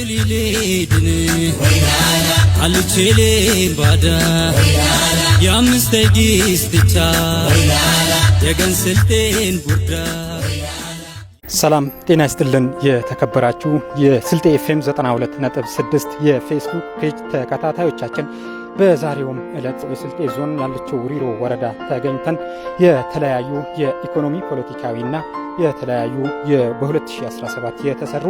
ሊሌድን አልቼሌን ባዳ የአምስተ ጊስትቻ የገን ስልጤን ቡርዳ። ሰላም ጤና ይስጥልን። የተከበራችሁ የስልጤ ኤፍኤም 92.6 የፌስቡክ page ተከታታዮቻችን፣ በዛሬውም ዕለት የስልጤ ዞን ያለችው ውሪሮ ወረዳ ተገኝተን የተለያዩ የኢኮኖሚ፣ ፖለቲካዊና የተለያዩ በ2017 የተሰሩ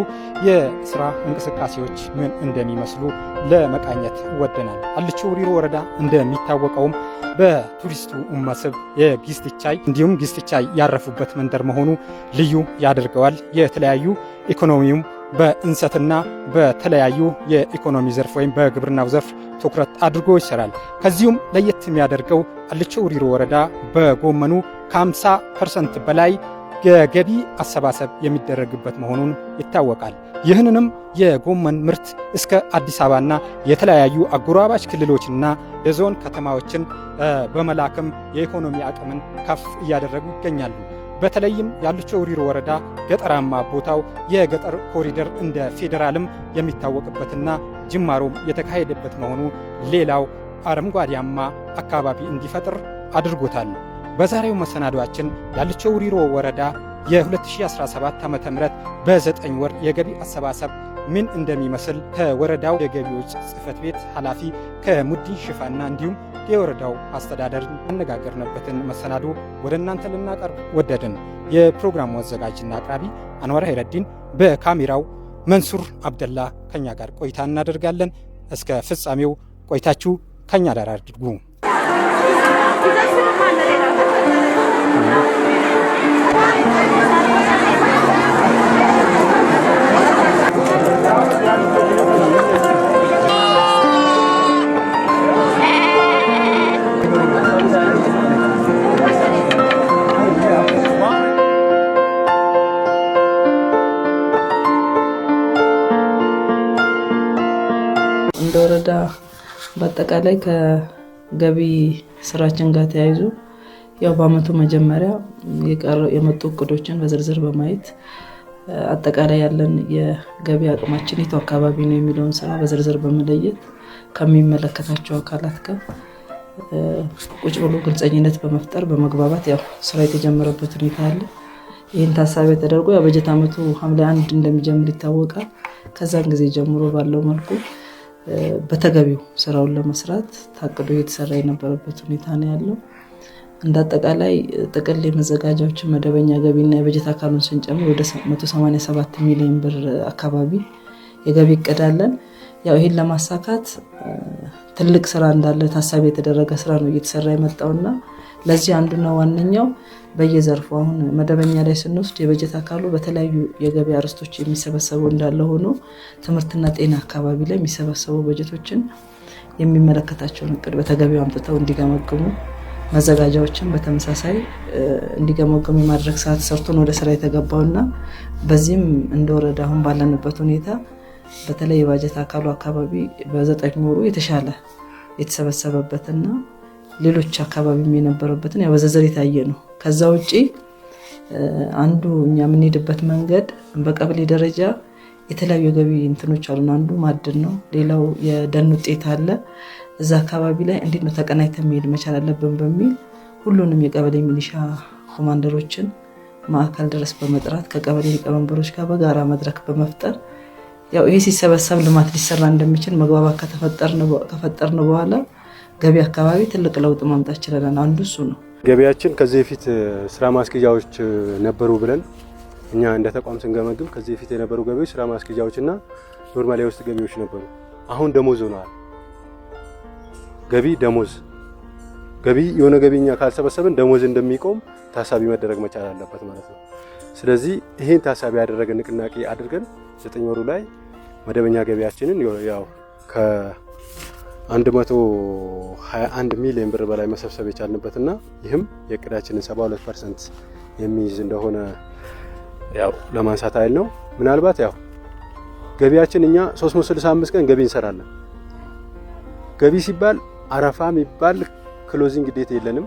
የስራ እንቅስቃሴዎች ምን እንደሚመስሉ ለመቃኘት ወደናል። አልቾ ውሪሮ ወረዳ እንደሚታወቀውም በቱሪስቱ መስህብ የጊስትቻይ እንዲሁም ጊስትቻይ ያረፉበት መንደር መሆኑ ልዩ ያደርገዋል። የተለያዩ ኢኮኖሚውም በእንሰትና በተለያዩ የኢኮኖሚ ዘርፍ ወይም በግብርናው ዘርፍ ትኩረት አድርጎ ይሰራል። ከዚሁም ለየት የሚያደርገው አልቾ ውሪሮ ወረዳ በጎመኑ ከ50% በላይ የገቢ አሰባሰብ የሚደረግበት መሆኑን ይታወቃል። ይህንንም የጎመን ምርት እስከ አዲስ አበባና የተለያዩ አጎራባች ክልሎችና የዞን ከተማዎችን በመላክም የኢኮኖሚ አቅምን ከፍ እያደረጉ ይገኛሉ። በተለይም የአልቾ ውሪሮ ወረዳ ገጠራማ ቦታው የገጠር ኮሪደር እንደ ፌዴራልም የሚታወቅበትና ጅማሮም የተካሄደበት መሆኑ ሌላው አረንጓዴያማ አካባቢ እንዲፈጥር አድርጎታል። በዛሬው መሰናዷችን የአልቾ ውሪሮ ወረዳ የ2017 ዓ.ም በ9 ወር የገቢ አሰባሰብ ምን እንደሚመስል ከወረዳው የገቢዎች ጽሕፈት ቤት ኃላፊ ከሙዲን ሽፋና እንዲሁም የወረዳው አስተዳደር ያነጋገርንበትን መሰናዶ ወደ እናንተ ልናቀርብ ወደድን። የፕሮግራሙ አዘጋጅና አቅራቢ አንዋር ሀይረዲን፣ በካሜራው መንሱር አብደላ ከኛ ጋር ቆይታ እናደርጋለን። እስከ ፍጻሜው ቆይታችሁ ከኛ ጋር አድርጉ። እንደ ወረዳ በአጠቃላይ ከገቢ ስራችን ጋር ተያይዞ ያው በአመቱ መጀመሪያ የመጡ እቅዶችን በዝርዝር በማየት፣ አጠቃላይ ያለን የገቢ አቅማችን የቱ አካባቢ ነው የሚለውን ስራ በዝርዝር በመለየት፣ ከሚመለከታቸው አካላት ጋር ቁጭ ብሎ ግልፀኝነት በመፍጠር፣ በመግባባት ያው ስራ የተጀመረበት ሁኔታ አለ። ይህን ታሳቢ ተደርጎ ያው በጀት ዓመቱ ሐምሌ 1 እንደሚጀምር ይታወቃል። ከዛን ጊዜ ጀምሮ ባለው መልኩ በተገቢው ስራውን ለመስራት ታቅዶ እየተሰራ የነበረበት ሁኔታ ነው ያለው። እንደ አጠቃላይ ጥቅል የመዘጋጃዎችን መደበኛ ገቢና የበጀት አካሉን ስንጨምር ወደ 187 ሚሊዮን ብር አካባቢ የገቢ እቅድ አለን። ያው ይህን ለማሳካት ትልቅ ስራ እንዳለ ታሳቢ የተደረገ ስራ ነው እየተሰራ የመጣውና ለዚህ አንዱና ዋነኛው በየዘርፉ አሁን መደበኛ ላይ ስንወስድ የበጀት አካሉ በተለያዩ የገቢ አርዕስቶች የሚሰበሰበው እንዳለ ሆኖ፣ ትምህርትና ጤና አካባቢ ላይ የሚሰበሰቡ በጀቶችን የሚመለከታቸውን እቅድ በተገቢው አምጥተው እንዲገመግሙ፣ መዘጋጃዎችን በተመሳሳይ እንዲገመግሙ የማድረግ ስራ ተሰርቶ ወደ ስራ የተገባውና በዚህም እንደ ወረዳ አሁን ባለንበት ሁኔታ በተለይ የባጀት አካሉ አካባቢ በ9 ወሩ የተሻለ የተሰበሰበበትና ሌሎች አካባቢም የነበረበትን ያው በዝርዝር የታየ ነው። ከዛ ውጪ አንዱ እኛ የምንሄድበት መንገድ በቀበሌ ደረጃ የተለያዩ የገቢ እንትኖች አሉን። አንዱ ማዕድን ነው፣ ሌላው የደን ውጤት አለ። እዛ አካባቢ ላይ እንዴት ነው ተቀናጅተን መሄድ መቻል አለብን በሚል ሁሉንም የቀበሌ ሚሊሻ ኮማንደሮችን ማዕከል ድረስ በመጥራት፣ ከቀበሌ ሊቀመንበሮች ጋር በጋራ መድረክ በመፍጠር፣ ያው ይሄ ሲሰበሰብ ልማት ሊሰራ እንደሚችል መግባባት ከፈጠርን በኋላ ገቢ አካባቢ ትልቅ ለውጥ ማምጣት ችለናል። አንዱ እሱ ነው። ገቢያችን ከዚህ በፊት ስራ ማስኬጃዎች ነበሩ ብለን እኛ እንደ ተቋም ስንገመግም ከዚህ በፊት የነበሩ ገቢዎች ስራ ማስኬጃዎች እና normal የውስጥ ገቢዎች ነበሩ። አሁን ደሞዝ ሆነዋል። ገቢ ደሞዝ ገቢ የሆነ ገቢ እኛ ካልሰበሰብን ደሞዝ እንደሚቆም ታሳቢ መደረግ መቻል አለበት ማለት ነው። ስለዚህ ይሄን ታሳቢ ያደረገ ንቅናቄ አድርገን 9 ወሩ ላይ መደበኛ ገቢያችንን ያው ከ121 ሚሊዮን ብር በላይ መሰብሰብ የቻልንበትና ይህም የእቅዳችንን 72% የሚይዝ እንደሆነ ያው ለማንሳት ያህል ነው። ምናልባት ያው ገቢያችን እኛ 365 ቀን ገቢ እንሰራለን። ገቢ ሲባል አረፋ የሚባል closing date የለንም።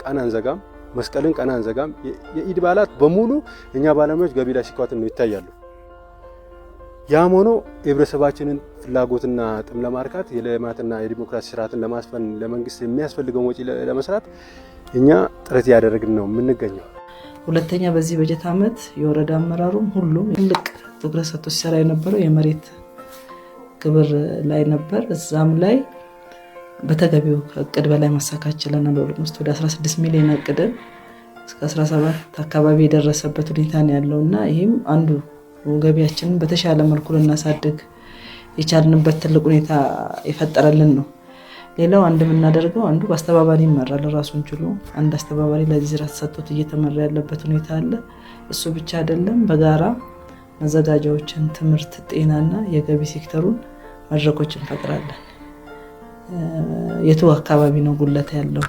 ቀን አንዘጋም። መስቀልን ቀን አንዘጋም። የኢድ በዓላት በሙሉ እኛ ባለሙያዎች ገቢ ላይ ሲኳትን ነው ይታያሉ። ያም ሆኖ የህብረተሰባችንን ፍላጎትና ጥም ለማርካት የልማትና የዲሞክራሲ ስርዓትን ለማስፈን ለመንግስት የሚያስፈልገውን ወጪ ለመስራት እኛ ጥረት እያደረግን ነው የምንገኘው። ሁለተኛ በዚህ በጀት ዓመት የወረዳ አመራሩም ሁሉም ትልቅ ትኩረት ሰጥቶ ሲሰራ የነበረው የመሬት ግብር ላይ ነበር። እዛም ላይ በተገቢው ከእቅድ በላይ ማሳካት ችለናል። Almost ወደ 16 ሚሊዮን አቅደን እስከ 17 አካባቢ የደረሰበት ሁኔታ ነው ያለው እና ይህም አንዱ ገቢያችንን በተሻለ መልኩ ልናሳድግ የቻልንበት ትልቅ ሁኔታ የፈጠረልን ነው። ሌላው አንድ የምናደርገው አንዱ በአስተባባሪ ይመራል። ራሱን ችሎ አንድ አስተባባሪ ለዚህ ስራ ተሰጥቶት እየተመራ ያለበት ሁኔታ አለ። እሱ ብቻ አይደለም፣ በጋራ መዘጋጃዎችን፣ ትምህርት፣ ጤናና የገቢ ሴክተሩን መድረኮች እንፈጥራለን። የቱ አካባቢ ነው ጉለት ያለው፣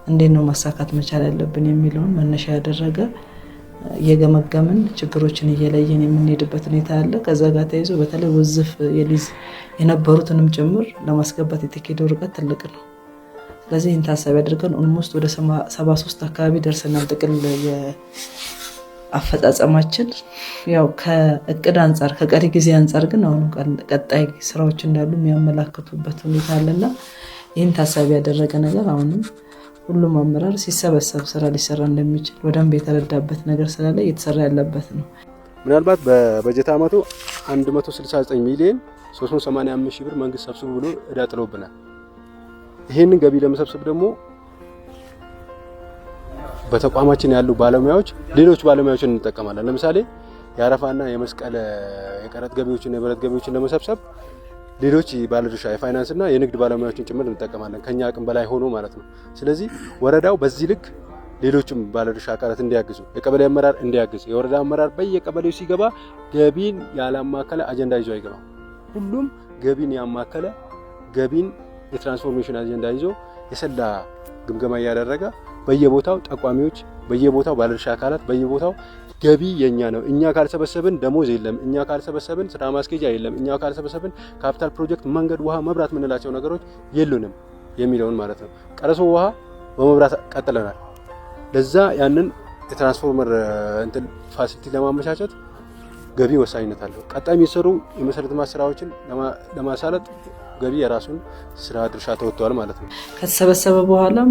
እንዴት ነው ማሳካት መቻል ያለብን የሚለውን መነሻ ያደረገ እየገመገምን ችግሮችን እየለየን የምንሄድበት ሁኔታ አለ። ከዛ ጋር ተይዞ በተለይ ውዝፍ የሊዝ የነበሩትንም ጭምር ለማስገባት የተካሄደው ርቀት ትልቅ ነው። ስለዚህ ይህን ታሳቢ አድርገን almost ወደ 73 አካባቢ ደርሰናል። ጥቅል የአፈጻጸማችን ያው ከእቅድ አንጻር ከቀሪ ጊዜ አንጻር ግን አሁንም ቀጣይ ስራዎች እንዳሉ የሚያመላክቱበት ሁኔታ አለና ይህን ታሳቢ ያደረገ ነገር አሁንም ሁሉም አመራር ሲሰበሰብ ስራ ሊሰራ እንደሚችል በደንብ የተረዳበት ነገር ስላለ እየተሰራ ያለበት ነው። ምናልባት በበጀት ዓመቱ 169 ሚሊዮን 385 ሺህ ብር መንግስት ሰብስቡ ብሎ እዳ ጥሎብናል። ይህንን ገቢ ለመሰብሰብ ደግሞ በተቋማችን ያሉ ባለሙያዎች ሌሎች ባለሙያዎችን እንጠቀማለን። ለምሳሌ የአረፋና የመስቀል የቀረጥ ገቢዎችን የብረት ገቢዎችን ለመሰብሰብ ሌሎች ባለድርሻ የፋይናንስና የንግድ ባለሙያዎችን ጭምር እንጠቀማለን። ከኛ አቅም በላይ ሆኖ ማለት ነው። ስለዚህ ወረዳው በዚህ ልክ ሌሎችም ባለድርሻ አካላት እንዲያግዙ፣ የቀበሌ አመራር እንዲያግዝ፣ የወረዳ አመራር በየቀበሌው ሲገባ ገቢን ያላማከለ አጀንዳ ይዞ አይገባም። ሁሉም ገቢን ያማከለ ገቢን የትራንስፎርሜሽን አጀንዳ ይዞ የሰላ ግምገማ እያደረገ በየቦታው ጠቋሚዎች፣ በየቦታው ባለድርሻ አካላት በየቦታው ገቢ የኛ ነው፣ እኛ ካልሰበሰብን ደሞዝ የለም፣ እኛ ካልሰበሰብን ስራ ማስኬጃ የለም፣ እኛ ካልሰበሰብን ካፒታል ፕሮጀክት፣ መንገድ፣ ውሃ፣ መብራት የምንላቸው ነገሮች የሉንም የሚለውን ማለት ነው። ቀረሶ ውሃ በመብራት ቀጥለናል። ለዛ ያንን የትራንስፎርመር እንትን facility ለማመቻቸት ገቢ ወሳኝነት አለው። ቀጣይ የሚሰሩ የመሰረተ ልማት ስራዎችን ለማሳለጥ ገቢ የራሱን ስራ ድርሻ ተወጥቷል ማለት ነው። ከተሰበሰበ በኋላም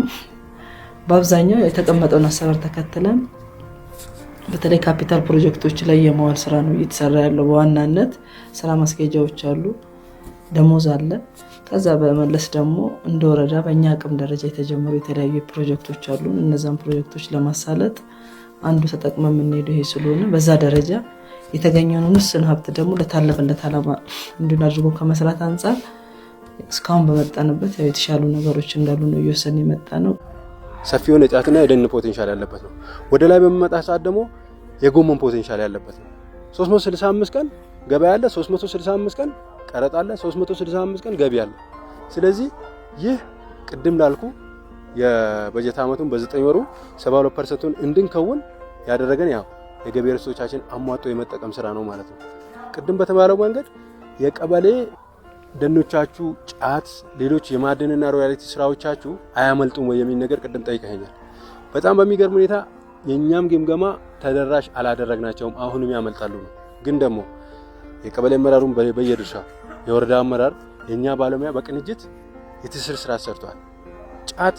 በአብዛኛው የተቀመጠውን አሰራር ተከትለን በተለይ ካፒታል ፕሮጀክቶች ላይ የመዋል ስራ ነው እየተሰራ ያለው። በዋናነት ስራ ማስኬጃዎች አሉ፣ ደሞዝ አለ። ከዛ በመለስ ደግሞ እንደ ወረዳ በእኛ አቅም ደረጃ የተጀመሩ የተለያዩ ፕሮጀክቶች አሉ። እነዛን ፕሮጀክቶች ለማሳለጥ አንዱ ተጠቅመ የምንሄደው ይሄ ስለሆነ በዛ ደረጃ የተገኘውን ውስን ሀብት ደግሞ ለታለመለት ዓላማ እንዲሁን አድርጎ ከመስራት አንጻር እስካሁን በመጣንበት ያው የተሻሉ ነገሮች እንዳሉ ነው እየወሰን የመጣ ነው። ሰፊ የሆነ የጫትና የደን potential ያለበት ነው። ወደ ላይ በሚመጣ ሰዓት ደግሞ የጎመን potential ያለበት ነው። 365 ቀን ገበያ አለ፣ 365 ቀን ቀረጥ አለ፣ 365 ቀን ገቢ አለ። ስለዚህ ይህ ቅድም ላልኩ የበጀት ዓመቱን በ9 ወሩ 72%ቱን እንድንከውን ያደረገን ያው የገቢ ርዕሶቻችን አሟጦ የመጠቀም ስራ ነው ማለት ነው። ቅድም በተባለው መንገድ የቀበሌ ደኖቻችሁ፣ ጫት፣ ሌሎች የማዕድንና royalty ስራዎቻችሁ አያመልጡም ወይ የሚል ነገር ቅድም ጠይቀኸኛል። በጣም በሚገርም ሁኔታ የእኛም ግምገማ ተደራሽ አላደረግናቸውም፣ አሁንም ያመልጣሉ ነው። ግን ደግሞ የቀበሌ አመራሩን በየድርሻ የወረዳ አመራር፣ የእኛ ባለሙያ በቅንጅት የትስስር ስራ ሰርቷል። ጫት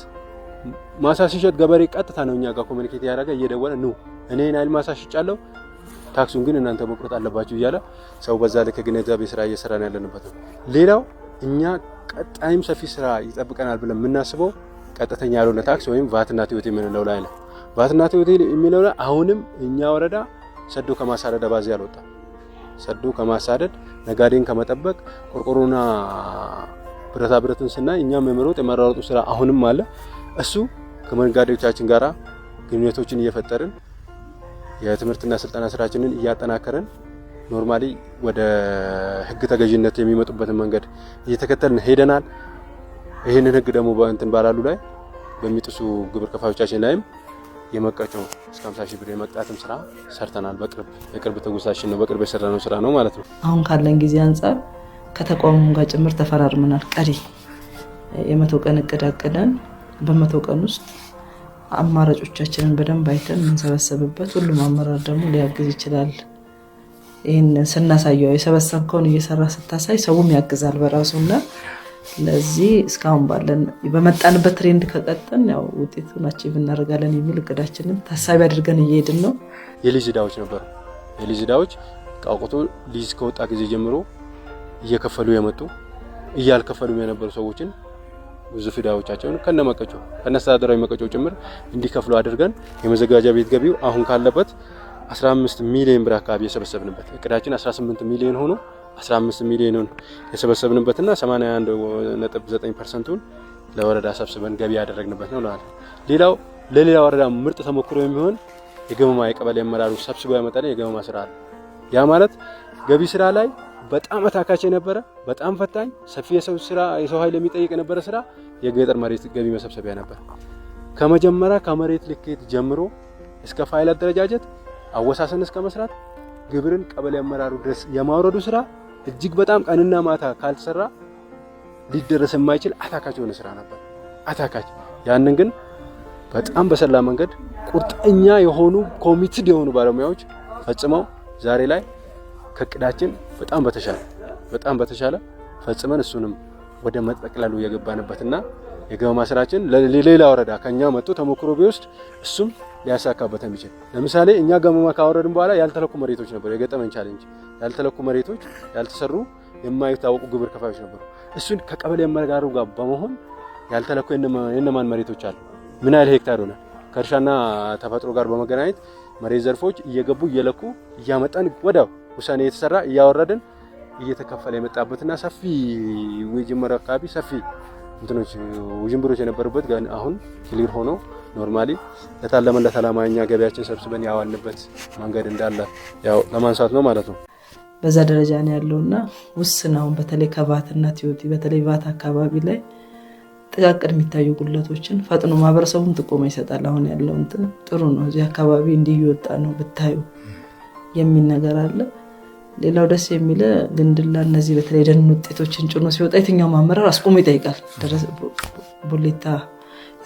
ማሳ ሲሸጥ ገበሬ ቀጥታ ነው እኛ ጋር communicate ያደረገ እየደወለ ኑ እኔ ናይል ማሳ ሽጫለሁ ታክሱን ግን እናንተ መቁረጥ አለባችሁ እያለ ሰው በዛ ልክ ግንዛቤ ስራ እየሰራን ያለንበት ነው። ሌላው እኛ ቀጣይም ሰፊ ስራ ይጠብቀናል ብለን የምናስበው ቀጥተኛ ያልሆነ ታክስ ወይም ቫትና TOT የምንለው ላይ ነው። ቫትና TOT የሚለው ላይ አሁንም እኛ ወረዳ ሰዶ ከማሳደድ አባዜ አልወጣም። ሰዶ ከማሳደድ ነጋዴን ከመጠበቅ ቆርቆሮና ብረታ ብረትን ስናይ እኛም የመሮጥ የመራረጡ ስራ አሁንም አለ። እሱ ከነጋዴዎቻችን ጋራ ግንኙነቶችን እየፈጠርን የትምህርትና ስልጠና ስራችንን እያጠናከረን normally ወደ ህግ ተገዥነት የሚመጡበትን መንገድ እየተከተልን ሄደናል። ይህንን ህግ ደግሞ በእንትን ባላሉ ላይ በሚጥሱ ግብር ከፋዮቻችን ላይም የመቀጮ እስከ 50 ሺህ ብር የመቅጣትም ስራ ሰርተናል። በቅርብ የቅርብ ትውስታችን ነው፣ በቅርብ የሰራነው ስራ ነው ማለት ነው። አሁን ካለን ጊዜ አንጻር ከተቋሙ ጋር ጭምር ተፈራርመናል። ቀሪ የ100 ቀን እቅድ አቅደን በ100 ቀን ውስጥ አማራጮቻችንን በደንብ አይተን የምንሰበሰብበት ሁሉም አመራር ደግሞ ሊያግዝ ይችላል ይህን ስናሳየው የሰበሰብከውን እየሰራ ስታሳይ ሰውም ያግዛል በራሱና ለዚህ እስካሁን ባለን በመጣንበት trend ከቀጠልን ያው ውጤቱን achieve እናደርጋለን የሚል እቅዳችንን ታሳቢ አድርገን እየሄድን ነው። የሊዝ ዕዳዎች ነበሩ። የሊዝ ዕዳዎች ቋቁቶ ሊዝ ከወጣ ጊዜ ጀምሮ እየከፈሉ የመጡ እያልከፈሉ የነበሩ ሰዎችን ብዙ ዕዳዎቻቸውን ከነመቀጮ ከነአስተዳደራዊ መቀጮ ጭምር እንዲከፍሉ አድርገን የመዘጋጃ ቤት ገቢው አሁን ካለበት 15 ሚሊዮን ብር አካባቢ የሰበሰብንበት እቅዳችን 18 ሚሊዮን ሆኖ 15 ሚሊዮኑን የሰበሰብንበትና 81.9%ቱን ለወረዳ ሰብስበን ገቢ ያደረግንበት ነው ማለት ነው። ሌላው ለሌላ ወረዳ ምርጥ ተሞክሮ የሚሆን የገመማ የቀበሌ አመራሩ ሰብስቦ ያመጣልን የገመማ ስራ አለ። ያ ማለት ገቢ ስራ ላይ በጣም አታካች የነበረ በጣም ፈታኝ ሰፊ የሰው ስራ የሰው ኃይል የሚጠይቅ የነበረ ስራ የገጠር መሬት ገቢ መሰብሰቢያ ነበር። ከመጀመሪያ ከመሬት ልኬት ጀምሮ እስከ ፋይል አደረጃጀት አወሳሰን እስከ መስራት ግብርን ቀበሌ አመራሩ ድረስ የማውረዱ ስራ እጅግ በጣም ቀንና ማታ ካልተሰራ ሊደረስ የማይችል አታካች የሆነ ስራ ነበር። አታካች ያንን ግን በጣም በሰላ መንገድ ቁርጠኛ የሆኑ committed የሆኑ ባለሙያዎች ፈጽመው ዛሬ ላይ ከእቅዳችን በጣም በተሻለ ፈጽመን እሱንም ወደ መጠቅለሉ የገባንበትና የገበማ ስራችን ለሌላ ወረዳ ከኛ መጥቶ ተሞክሮ ቢወስድ እሱም ሊያሳካበት የሚችል ለምሳሌ እኛ ገመማ ካወረድን በኋላ ያልተለኩ መሬቶች ነበሩ። የገጠመን challenge ያልተለኩ መሬቶች፣ ያልተሰሩ የማይታወቁ ግብር ከፋዮች ነበሩ። እሱን ከቀበሌ አመራሩ ጋር በመሆን ያልተለኩ የነማን መሬቶች አሉ፣ ምን ያህል ሄክታር ሆነ፣ ከእርሻና ተፈጥሮ ጋር በመገናኘት መሬት ዘርፎች እየገቡ እየለኩ እያመጣን ወዲያው ውሳኔ እየተሰራ እያወረድን እየተከፈለ የመጣበትና ሰፊ ውጅምር አካባቢ ሰፊ እንትኖች ውዥንብሮች የነበሩበት ግን አሁን clear ሆኖ normally ለታለመለት ዓላማ እኛ ገቢያችን ሰብስበን ያዋልንበት መንገድ እንዳለ ያው ለማንሳት ነው ማለት ነው። በዛ ደረጃ ነው ያለውና ውስን አሁን በተለይ ከቫትና TOT በተለይ ቫት አካባቢ ላይ ጥቃቅን የሚታዩ ጉድለቶችን ፈጥኖ ማህበረሰቡም ጥቆማ ይሰጣል። አሁን ያለው እንትን ጥሩ ነው፣ እዚህ አካባቢ እንዲህ እየወጣ ነው ብታዩ የሚል ነገር አለ። ሌላው ደስ የሚለ ግንድላ እነዚህ በተለይ ደን ውጤቶችን ጭኖ ሲወጣ የትኛውም አመራር አስቆሞ ይጠይቃል። ቦሌታ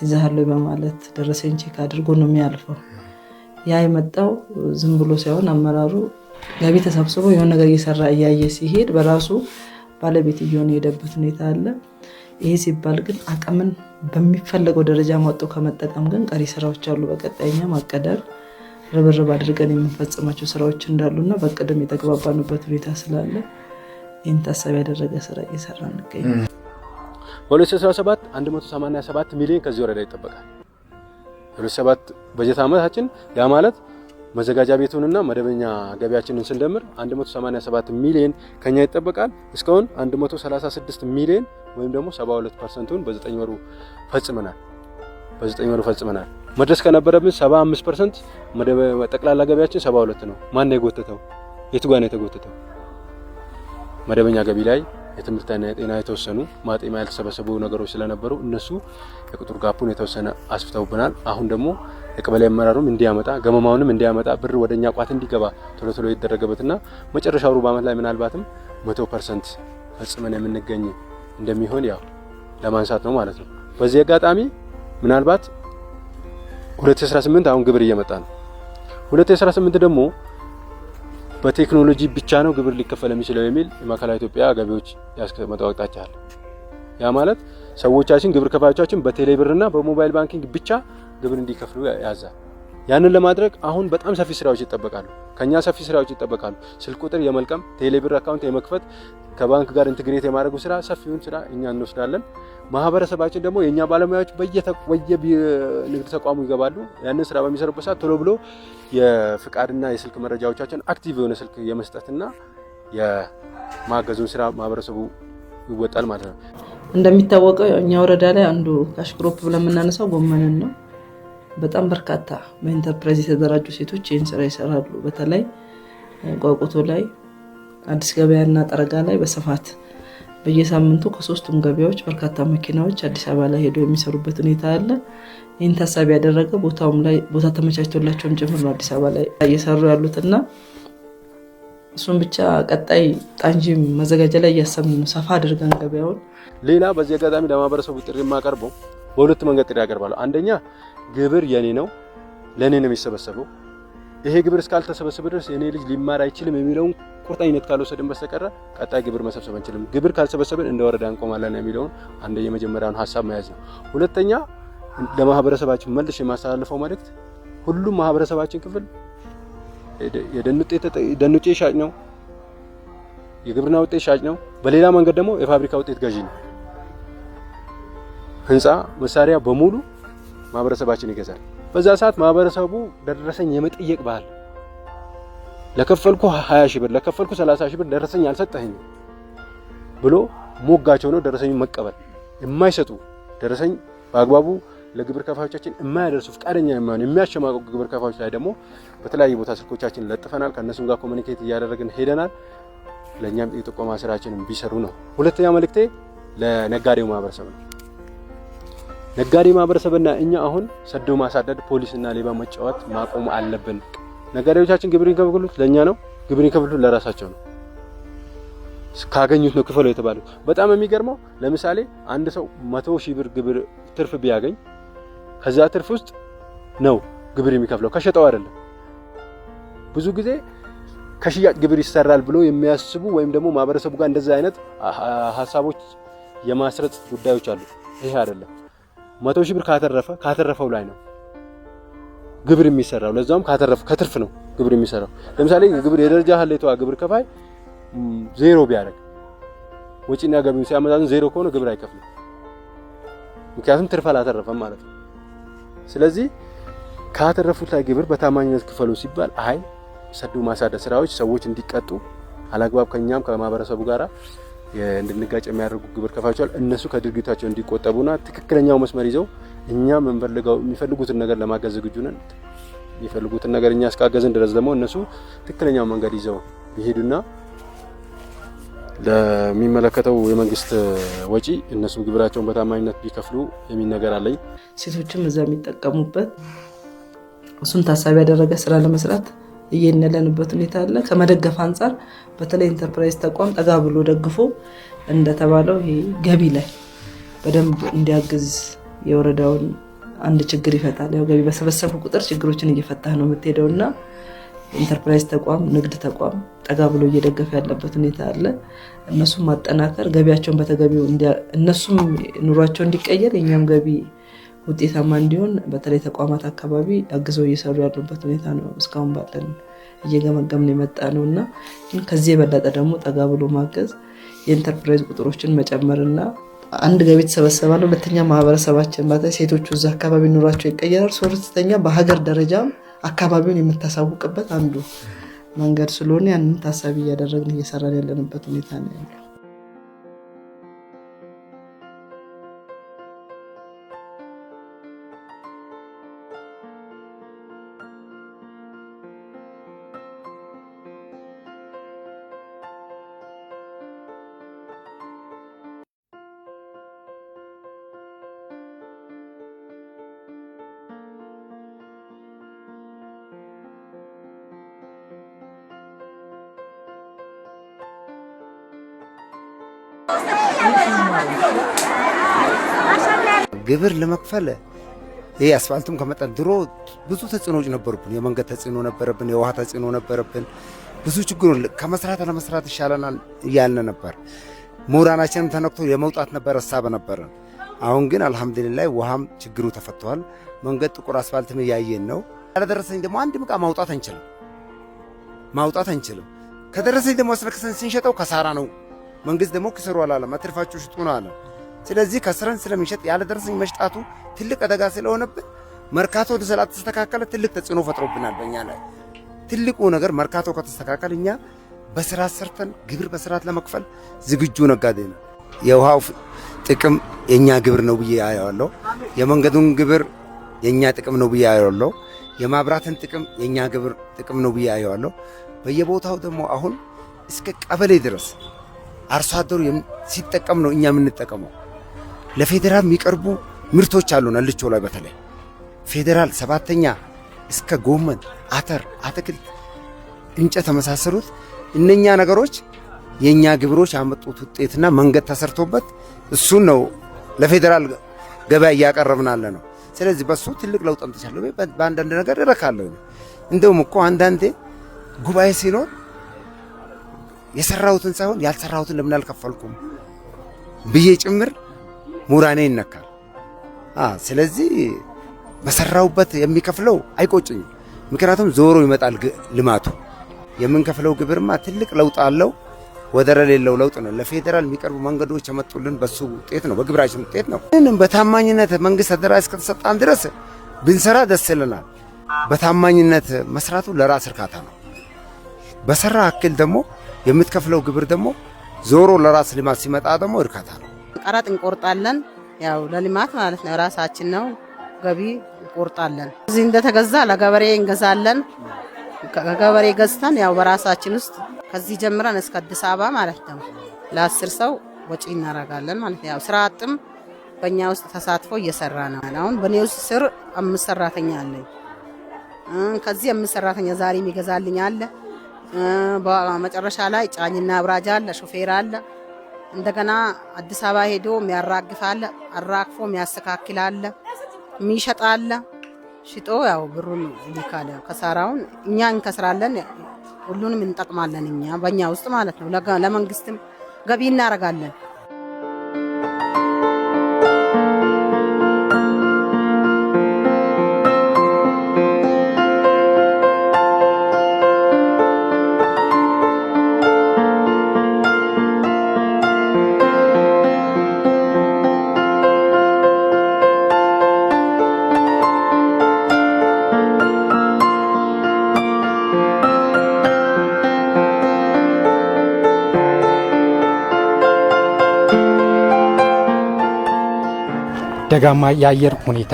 ይዘሃል ወይ በማለት ደረሰኝ check አድርጎ ነው የሚያልፈው። ያ የመጣው ዝም ብሎ ሳይሆን አመራሩ ገቢ ተሰብስቦ የሆነ ነገር እየሰራ እያየ ሲሄድ በራሱ ባለቤት እየሆነ የሄደበት ሁኔታ አለ። ይሄ ሲባል ግን አቅምን በሚፈለገው ደረጃ ማውጣት ከመጠቀም ግን ቀሪ ስራዎች አሉ። በቀጣይኛ ማቀደር ርብርብ አድርገን የምንፈጽማቸው ስራዎች እንዳሉና በቅድም የተግባባንበት ሁኔታ ስላለ ይህን ታሳቢ ያደረገ ስራ እየሰራ እንገኛለን። በ2017 187 ሚሊዮን ከዚህ ወረዳ ይጠበቃል። 2007 በጀት ዓመታችን ያ ማለት መዘጋጃ ቤቱንና መደበኛ ገቢያችንን ስንደምር 187 ሚሊዮን ከኛ ይጠበቃል። እስካሁን 136 ሚሊዮን ወይም ደግሞ 72%ቱን በ9 ወሩ ፈጽመናል። በ9 ወሩ ፈጽመናል። መድረስ ከነበረብን 75% ጠቅላላ ገቢያችን 72 ነው። ማን ነው የጎተተው? የቱ ጋር ነው የተጎተተው? መደበኛ ገቢ ላይ የትምህርትና የጤና የተወሰኑ ማጤማ ያልተሰበሰቡ ነገሮች ስለነበሩ እነሱ የቁጥር gap ኡን የተወሰነ አስፍተውብናል። አሁን ደግሞ የቀበሌ አመራሩም እንዲያመጣ ገመማውንም እንዲያመጣ ብር ወደኛ ቋት እንዲገባ ቶሎ ቶሎ የተደረገበትና መጨረሻው ሩብ ዓመት ላይ ምናልባትም 100% ፈጽመን የምንገኝ እንደሚሆን ያው ለማንሳት ነው ማለት ነው። በዚህ አጋጣሚ ምናልባት 2018 አሁን ግብር እየመጣ ነው። 2018 ደግሞ በቴክኖሎጂ ብቻ ነው ግብር ሊከፈል የሚችለው የሚል የማዕከላዊ ኢትዮጵያ ገቢዎች ያስቀመጠው አቅጣጫ አለ። ያ ማለት ሰዎቻችን ግብር ከፋዮቻችን በቴሌብርና በ mobile banking ብቻ ግብር እንዲከፍሉ ያዛል። ያንን ለማድረግ አሁን በጣም ሰፊ ስራዎች ይጠበቃሉ። ከኛ ሰፊ ስራዎች ይጠበቃሉ። ስልክ ቁጥር የመልቀም፣ ቴሌብር account የመክፈት፣ ከባንክ ጋር integrate የማድረጉ ስራ ሰፊውን ስራ እኛ እንወስዳለን። ማህበረሰባችን ደግሞ የኛ ባለሙያዎች በየንግድ ተቋሙ ይገባሉ። ያንን ስራ በሚሰሩበት ሰዓት ቶሎ ብሎ የፍቃድና የስልክ መረጃዎቻችን active የሆነ ስልክ የመስጠትና የማገዙን ስራ ማህበረሰቡ ይወጣል ማለት ነው። እንደሚታወቀው እኛ ወረዳ ላይ አንዱ cash crop ብለን የምናነሳው ጎመንን ነው። በጣም በርካታ በኢንተርፕራይዝ የተደራጁ ሴቶች ይህን ስራ ይሰራሉ። በተለይ ቋቁቶ ላይ፣ አዲስ ገበያና ጠረጋ ላይ በስፋት በየሳምንቱ ከሶስቱም ገበያዎች በርካታ መኪናዎች አዲስ አበባ ላይ ሄደው የሚሰሩበት ሁኔታ አለ። ይህን ታሳቢ ያደረገ ቦታውም ላይ ቦታ ተመቻችቶላቸውም ጭምር ነው አዲስ አበባ ላይ እየሰሩ ያሉትና እሱም ብቻ ቀጣይ ጣንጂ መዘጋጃ ላይ እያሰብን ነው፣ ሰፋ አድርገን ገበያውን። ሌላ በዚህ አጋጣሚ ለማህበረሰቡ ጥሪ የማቀርበው በሁለት መንገድ ጥሪ ያቀርባለሁ። አንደኛ ግብር የኔ ነው፣ ለኔ ነው የሚሰበሰበው። ይሄ ግብር እስካልተሰበሰበ ድረስ የኔ ልጅ ሊማር አይችልም የሚለውን ቁርጠኝነት ካልወሰድን በስተቀረ ቀጣይ ግብር መሰብሰብ አንችልም። ግብር ካልሰበሰብን እንደ ወረዳ እንቆማለን የሚለውን አንደ የመጀመሪያውን ሀሳብ መያዝ ነው። ሁለተኛ ለማህበረሰባችን መልሼ የማስተላልፈው መልእክት ሁሉም ማህበረሰባችን ክፍል የደን ውጤት ሻጭ ነው፣ የግብርና ውጤት ሻጭ ነው። በሌላ መንገድ ደግሞ የፋብሪካ ውጤት ገዢ ነው። ህንፃ መሳሪያ በሙሉ ማህበረሰባችን ይገዛል። በዛ ሰዓት ማህበረሰቡ ደረሰኝ የመጠየቅ ባህል ለከፈልኩ 20 ሺህ ብር ለከፈልኩ 30 ሺህ ብር ደረሰኝ አልሰጠኸኝም ብሎ ሞጋቸው ነው ደረሰኙን መቀበል የማይሰጡ ደረሰኝ በአግባቡ ለግብር ከፋዮቻችን የማያደርሱ ፈቃደኛ የማይሆኑ የሚያሸማቅቁ ግብር ከፋዮች ላይ ደግሞ በተለያየ ቦታ ስልኮቻችን ለጥፈናል። ከእነሱም ጋር communicate እያደረግን ሄደናል። ለእኛም የጥቆማ ስራችንን ቢሰሩ ነው። ሁለተኛ መልእክቴ ለነጋዴው ማህበረሰብ ነው። ነጋዴ ማህበረሰብና እኛ አሁን ሰዶ ማሳደድ፣ ፖሊስና ሌባ መጫወት ማቆም አለብን። ነጋዴዎቻችን ግብር የሚከፍሉት ለእኛ ነው። ግብር የሚከፍሉት ለራሳቸው ነው። ካገኙት ነው ክፈሉ የተባሉት። በጣም የሚገርመው ለምሳሌ አንድ ሰው 100,000 ብር ግብር ትርፍ ቢያገኝ ከዛ ትርፍ ውስጥ ነው ግብር የሚከፍለው፣ ከሸጠው አይደለም። ብዙ ጊዜ ከሽያጭ ግብር ይሰራል ብሎ የሚያስቡ ወይም ደግሞ ማህበረሰቡ ጋር እንደዛ አይነት ሀሳቦች የማስረጽ ጉዳዮች አሉ። ይሄ አይደለም። 100,000 ብር ካተረፈው ላይ ነው ግብር የሚሰራው። ለዛውም ካተረፈ ከትርፍ ነው ግብር የሚሰራው። ለምሳሌ ግብር የደረጃ ሀሌቷ ግብር ከፋይ ዜሮ ቢያደርግ ወጪና ገቢውን ሲያመዛዝን ዜሮ ከሆነ ግብር አይከፍልም። ምክንያቱም ትርፍ አላተረፈም ማለት ነው። ስለዚህ ካተረፉት ላይ ግብር በታማኝነት ክፈሉ ሲባል አይ ሰዶ ማሳደድ ስራዎች ሰዎች እንዲቀጡ አላግባብ ከኛም ከማህበረሰቡ ጋራ እንድንጋጭ የሚያደርጉ ግብር ከፋዮች አሉ። እነሱ ከድርጊታቸው እንዲቆጠቡና ትክክለኛው መስመር ይዘው እኛም የሚፈልጉትን ነገር ለማገዝ ዝግጁ ነን። የሚፈልጉትን ነገር እኛ እስካገዝን ድረስ ደግሞ እነሱ ትክክለኛው መንገድ ይዘው ቢሄዱና ለሚመለከተው የመንግስት ወጪ እነሱም ግብራቸውን በታማኝነት ቢከፍሉ የሚል ነገር አለኝ። ሴቶችም እዛ የሚጠቀሙበት እሱን ታሳቢ ያደረገ ስራ ለመስራት እየነለንበት ሁኔታ አለ። ከመደገፍ አንጻር በተለይ ኢንተርፕራይዝ ተቋም ጠጋ ብሎ ደግፎ እንደተባለው ይሄ ገቢ ላይ በደንብ እንዲያግዝ የወረዳውን አንድ ችግር ይፈታል። ያው ገቢ በሰበሰቡ ቁጥር ችግሮችን እየፈታህ ነው የምትሄደውና ኢንተርፕራይዝ ተቋም፣ ንግድ ተቋም ጠጋ ብሎ እየደገፈ ያለበት ሁኔታ አለ። እነሱም ማጠናከር ገቢያቸውን በተገቢው እነሱም ኑሯቸው እንዲቀየር የእኛም ገቢ ውጤታማ እንዲሆን በተለይ ተቋማት አካባቢ አግዘው እየሰሩ ያሉበት ሁኔታ ነው እስካሁን ባለን እየገመገምን የመጣ ነው እና ከዚህ የበለጠ ደግሞ ጠጋ ብሎ ማገዝ የኢንተርፕራይዝ ቁጥሮችን መጨመርና አንድ ገቢ ተሰበሰባለ፣ ሁለተኛ ማህበረሰባችን በተለይ ሴቶቹ እዛ አካባቢ ኑሯቸው ይቀየራል። ሶስተኛ በሀገር ደረጃም አካባቢውን የምታሳውቅበት አንዱ መንገድ ስለሆነ ያንን ታሳቢ እያደረግን እየሰራን ያለንበት ሁኔታ ነው ያለው። ግብር ለመክፈል ይሄ አስፋልቱም ከመጣ ድሮ ብዙ ተጽዕኖዎች ነበሩብን። የመንገድ ተጽዕኖ ነበረብን፣ የውሃ ተጽዕኖ ነበረብን። ብዙ ችግሩ ከመስራት ለመስራት ይሻለናል እያልን ነበር። ሞራላችንም ተነክቶ የመውጣት ነበር ሀሳብ ነበረን። አሁን ግን አልሐምዱሊላህ ውሃም ችግሩ ተፈቷል። መንገድ ጥቁር አስፋልትም እያየን ነው። ያለደረሰኝ ደግሞ አንድም ዕቃ ማውጣት አንችልም ማውጣት አንችልም። ከደረሰኝ ደግሞ አስረክሰን ስንሸጠው ከሳራ ነው። መንግስት ደግሞ ክሰሩ አላለም፣ አትርፋችሁ ሽጡ ነው አለ። ስለዚህ ከስረን ስለሚሸጥ ያለደረሰኝ መሽጣቱ ትልቅ አደጋ ስለሆነብን መርካቶ ስላልተስተካከለ ትልቅ ተጽዕኖ ፈጥሮብናል በእኛ ላይ። ትልቁ ነገር መርካቶ ከተስተካከለ እኛ በስርዓት ሰርተን ግብር በስርዓት ለመክፈል ዝግጁ ነጋዴ ነው። የውሃው ጥቅም የእኛ ግብር ነው ብዬ አየዋለሁ። የመንገዱን ግብር የእኛ ጥቅም ነው ብዬ አየዋለሁ። የማብራትን ጥቅም የእኛ ግብር ጥቅም ነው ብዬ አየዋለሁ። በየቦታው ደግሞ አሁን እስከ ቀበሌ ድረስ አርሶ አደሩ ሲጠቀም ነው እኛ የምንጠቀመው። ለፌዴራል የሚቀርቡ ምርቶች አሉን። አልቾ ላይ በተለይ ፌዴራል ሰባተኛ እስከ ጎመን፣ አተር፣ አትክልት፣ እንጨት ተመሳሰሉት እነኛ ነገሮች የእኛ ግብሮች ያመጡት ውጤትና መንገድ ተሰርቶበት እሱን ነው ለፌዴራል ገበያ እያቀረብን ያለ ነው። ስለዚህ በሱ ትልቅ ለውጥ አምጥቻለሁ። በአንዳንድ ነገር እረካለሁ። እንደውም እኮ አንዳንዴ ጉባኤ ሲኖር የሰራሁትን ሳይሆን ያልሰራሁትን ለምን አልከፈልኩም ብዬ ጭምር ሙራኔ ይነካል። ስለዚህ በሰራሁበት የሚከፍለው አይቆጭኝም። ምክንያቱም ዞሮ ይመጣል ልማቱ። የምንከፍለው ግብርማ ትልቅ ለውጥ አለው። ወደር የሌለው ለውጥ ነው። ለፌዴራል የሚቀርቡ መንገዶች የመጡልን በሱ ውጤት ነው፣ በግብራችን ውጤት ነው። ምንም በታማኝነት መንግስት አደራ እስከተሰጣን ድረስ ብንሰራ ደስ ይለናል። በታማኝነት መስራቱ ለራስ እርካታ ነው። በሰራ አክል ደግሞ የምትከፍለው ግብር ደግሞ ዞሮ ለራስ ልማት ሲመጣ ደግሞ እርካታ ነው። ቀረጥ እንቆርጣለን፣ ያው ለልማት ማለት ነው። ራሳችን ነው ገቢ እንቆርጣለን። እዚህ እንደተገዛ ለገበሬ እንገዛለን። ከገበሬ ገዝተን ያው በራሳችን ውስጥ ከዚህ ጀምረን እስከ አዲስ አበባ ማለት ነው ለ10 ሰው ወጪ እናደርጋለን ማለት ነው። ያው ስራ አጥም በእኛ ውስጥ ተሳትፎ እየሰራ ነው። አሁን በእኔ ውስጥ ስር 5 ሰራተኛ አለኝ። ከዚህ 5 ሰራተኛ ዛሬ የሚገዛልኝ አለ። በመጨረሻ ላይ ጫኝና አብራጅ አለ፣ ሾፌር አለ። እንደገና አዲስ አበባ ሄዶ የሚያራግፍ አለ፣ አራግፎ የሚያስተካክል አለ፣ የሚሸጥ አለ። ሽጦ ያው ብሩን ይልካል። ከሳራውን እኛ እንከስራለን፣ ሁሉንም እንጠቅማለን እኛ በእኛ ውስጥ ማለት ነው። ለመንግስትም ገቢ እናደርጋለን። ደጋማ የአየር ሁኔታ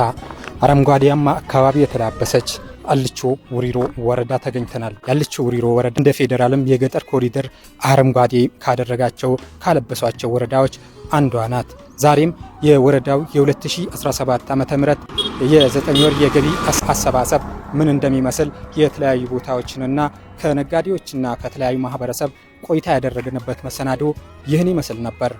አረንጓዴያማ አካባቢ የተላበሰች አልቾ ውሪሮ ወረዳ ተገኝተናል። የአልቾ ውሪሮ ወረዳ እንደ ፌዴራልም የገጠር ኮሪደር አረንጓዴ ካደረጋቸው ካለበሷቸው ወረዳዎች አንዷ ናት። ዛሬም የወረዳው የ2017 ዓ.ም የ9 ወር የገቢ አሰባሰብ ምን እንደሚመስል የተለያዩ ቦታዎችንና ከነጋዴዎችና ከተለያዩ ማህበረሰብ ቆይታ ያደረግንበት መሰናዶ ይህን ይመስል ነበር።